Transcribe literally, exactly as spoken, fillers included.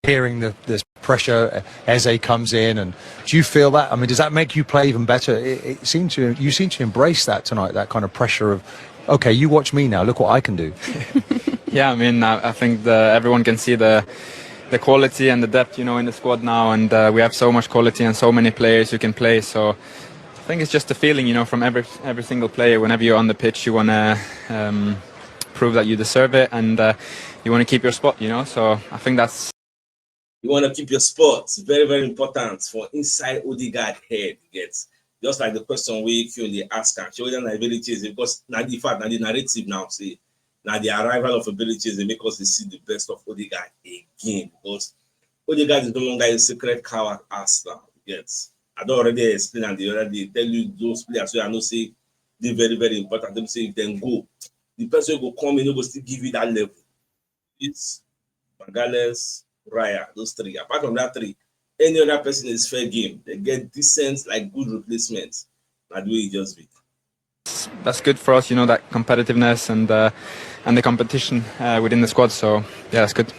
hearing the, this pressure, uh, Eze comes in, and do you feel that? I mean, does that make you play even better? It, it seemed to you seem to embrace that tonight, that kind of pressure of, okay, you watch me now, look what I can do. Yeah, I mean, I, I think the, everyone can see the the quality and the depth, you know, in the squad now, and uh, we have so much quality and so many players who can play. So I think it's just a feeling, you know, from every every single player. Whenever you're on the pitch, you want to um, prove that you deserve it, and uh, you want to keep your spot, you know. So I think that's You want to keep your spot. Very, very important for inside Odegaard head. Get just like the question we Q and they ask am. Show them abilities because now the fact now the narrative now say now the arrival of abilities they make us to see the best of Odegaard again because Odegaard is no longer a secret coward Arsenal. Get I don't already explain and the other day tell you those players where I know say they very, very important. They say if they go, the person who go come in will still give you that level. It's Magalhaes, Raya, those three. Apart from that three, any other person is fair game. They get decent, like good replacements. That way it just be. That's good for us, you know, that competitiveness and uh, and the competition uh, within the squad. So yeah, that's good.